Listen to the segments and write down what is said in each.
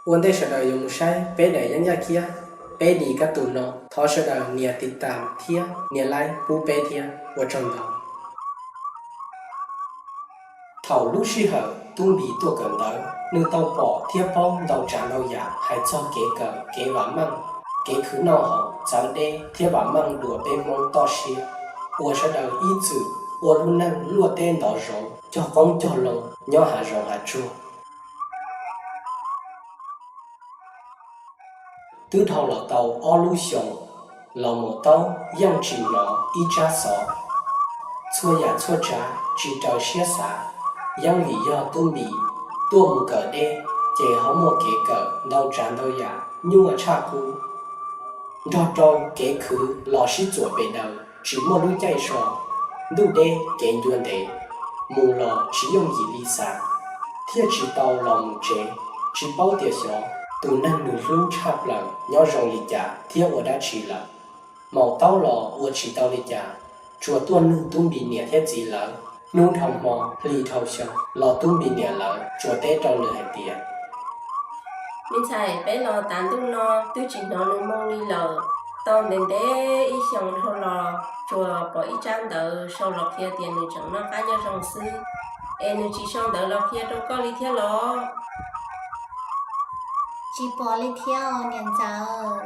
Ua ntej sawv daws yuav mus saib peb daim yeeb yaj kiab Peb Dim Kab Tus no, thov sawv daws nias tiv tam thiab nias like pub peb thiab, ua tsaug ntau. Thaum lub sij hawm Tub Npis tuaj kawm ntawv, nws tau pom thiab paub ntau tsav ntau yam hais txog kev kawm, kev vam meej, kev khwv noj haus, txawv deb thiab vam meej dua peb Hmoob toj siab uas sawv daws ib txwm ua lub neej luaj teb ntov zoov, cog qoob cog loo nyob hav zoov hav tsuag. Twb dhau los tau ob lub xyoos, los mus taub yeej tsis hnov ib tsab xov. Txhua yam txhua tsav tsis raws siab xav, yeej vim yog Tub Npis tuaj mus kawm deb, ces ho muaj kev kawm ntau tsav ntau yam nyuaj tshaj qub. Nrog rau kev khwv los sib txuam pes daws tsis muaj lub caij so, ntuj deb kev ncua ntev, mus los tsis yooj yim li xav, thiaj tsis tau los mus tsev. Tsis paub tias xyov tus neeg nws hlub tshaj plaws nyob zoo li cas thiab ua dab tsi lawm. Maum taub los ua tsis tau li cas, tsuas tuaj nug Tub Npis niam thiab txiv lawv. Hnub dhau hmo hli dhau xyoo los Tub Npis niam lawv tsuas teb rau nws hais tias, Me ntxhais, peb los tav ntuj no twb tsis hnov nws moo li lawm. Tau ntev ntev ib xyoos dhau los tsuas pom ib tsab ntawv sau los qhia tias nws tseem noj qab nyob zoo xwb, es nws tsis sau ntawv los qhia rau koj li thiab los? Tsis pom li thiab os niam ntxawm,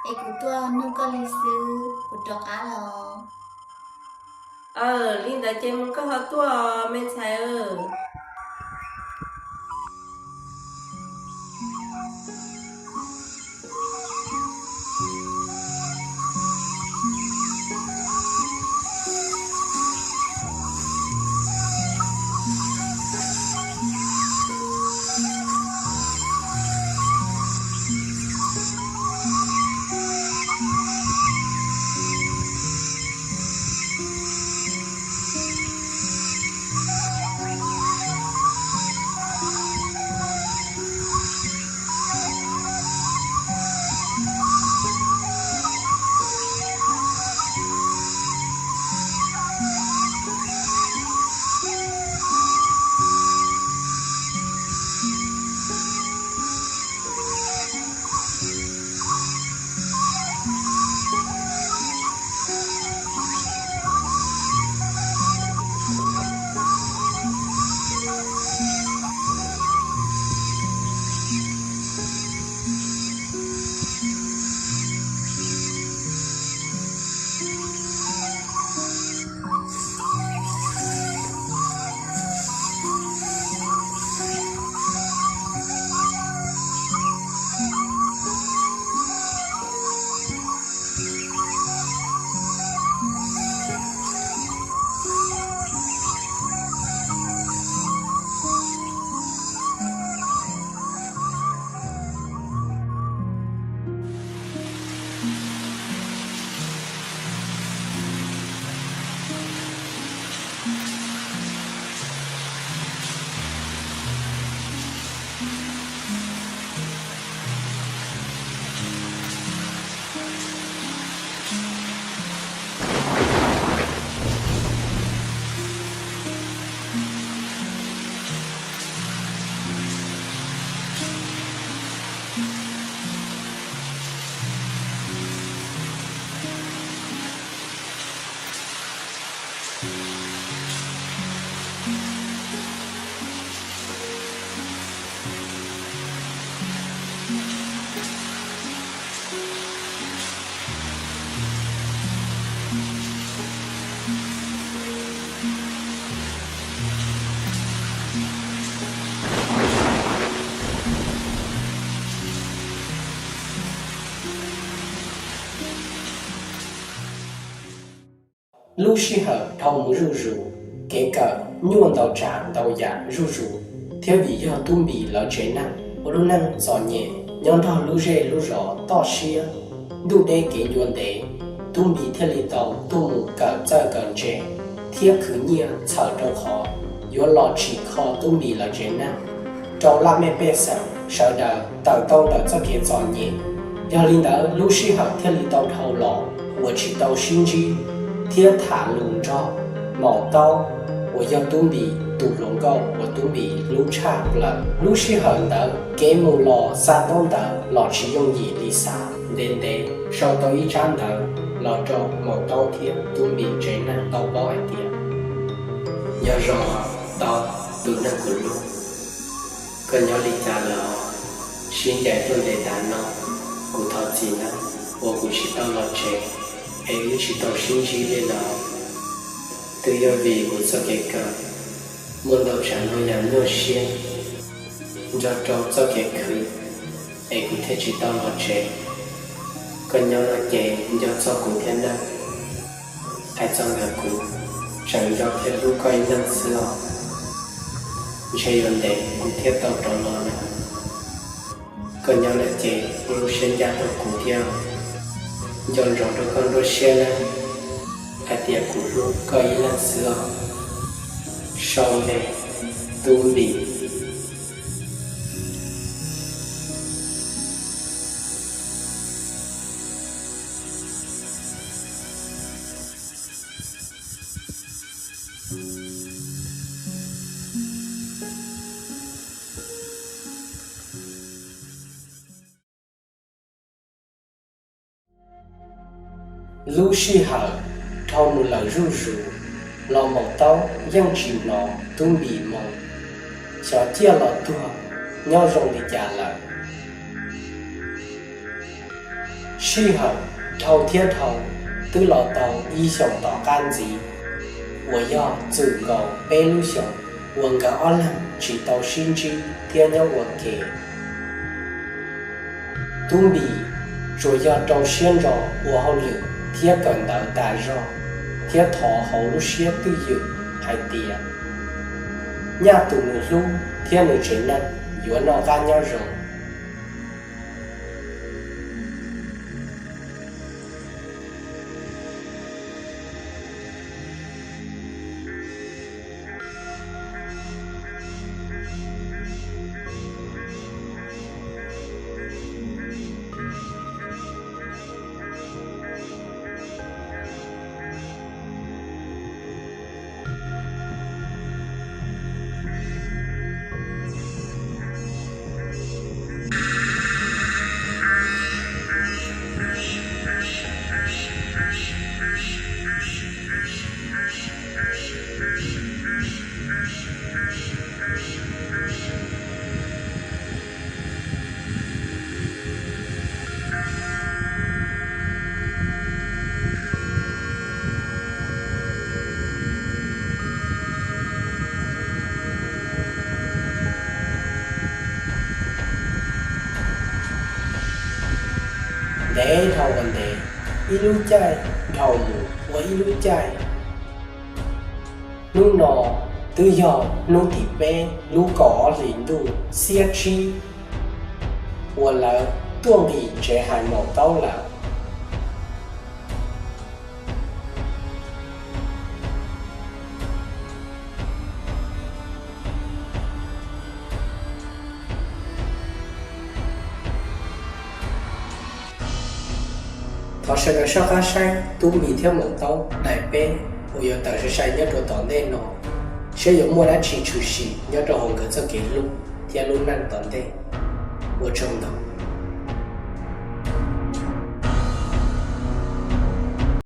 es kuv tuaj nug koj li xwb, kuv rov qab los. Aw, li ntawd ces mus koj ho tuaj os me ntxhais. Lub sij hawm dhau mus zuj zus, kev kawm nyuaj ntau tsav ntau yam zuj zus, thiab vim yog Tub Npis lawv tsev neeg ua lub neej txom nyem nyob nrog lub zej lub zos toj siab, ntuj deb kev ncua ntev, Tub Npis thiaj li tau tuaj mus kawm txawj kawm ntse thiab khwv nyiaj txhawm rau qhov yuav los tsim kho Tub Npis lawv tsev neeg rau laj mej pej xeem sawv daws tawm tau ntawm txoj kev txom nyem. Yog li ntawd lub sij hawm thiaj li tau dhau los uas tsis tau sib ntsib thiab tham lus nrog maum taub uas yog Tub Npis tus hluas nkauj uas Tub Npis hlub tshaj plaws. Lub sij hawm ntawd kev mus los xa ntaub ntawv los tsis yooj yim li xav. Ntev ntev sau tau ib tsab ntawv los rau Maum Taub thiab Tub Npis tsev neeg tau paub hais tias: Nyob zoo os Taub, tus neeg kuv hlub. Koj nyob li cas lawm? Sib ncaim tuaj ntev tas no, kuv thov txim nawb uas kuv tsis tau los tsev es wb tsis tau sib ntsib li lawm. Twb yog vim kuv txoj kev kawm muaj ntau tsav ntau yam nyuaj siab nrog rau txoj kev khwv es kuv thiaj tsis tau los tsev. Koj nyob no ces nco txog kuv thiab nawb. Hais txog ntawm kuv, tseem nco thiab hlub koj ib leeg xwb os. Ntshe yuav ntev kuv thiaj tau rov los lawm. Koj nyob lawm ces ua lub siab ncaj rau kuv thiab. Nco ntsoov rau koj nruab siab nawb, hais tias kuv hlub koj ib leeg xwb os. Sau npe, Tub Npis. Lub sij hawm dhau mus lawm zuj zus, los Maum Taub yeej tsis hnov Tub Npis moo, xyov ciaj los tuag nyob zoo li cas lawm. Sij hawm dhau thiab dhau, twb los tau ib xyoos tom qab ntxiv, uas yog txwm nkaus peb lub xyoos uas nkawd ob leeg tsis tau sib ntsib thiab nyob ua ke. Tub Npis tsuas yog rau siab ntso ua hauj lwm thiab kawm ntawv tas zog, thiab thov hauv lub siab twj ywm hais tias nyaj tus nws hlub thiab nws tsev neeg yuav noj qab nyob zoo. Ntev dhau ua ntev, ib lub caij dhau mus ua ib lub caij. Hnub no twb yog hnub tim peb lub kaum ob hlis ntuj xiab tsib, uas lawv tuaj nqis tsev hais Maum Taub lawm. Thov sawv daws soj qab saib Tub Npis thiab Maum Taub daim peb uas yuav tawm sai sai nyob rau tom ntej no, saib yuav muaj dab tsi tshwm sim nyob rau hauv nkawd txoj kev hlub thiab lub neej tom ntej. Ua tsaug ntau.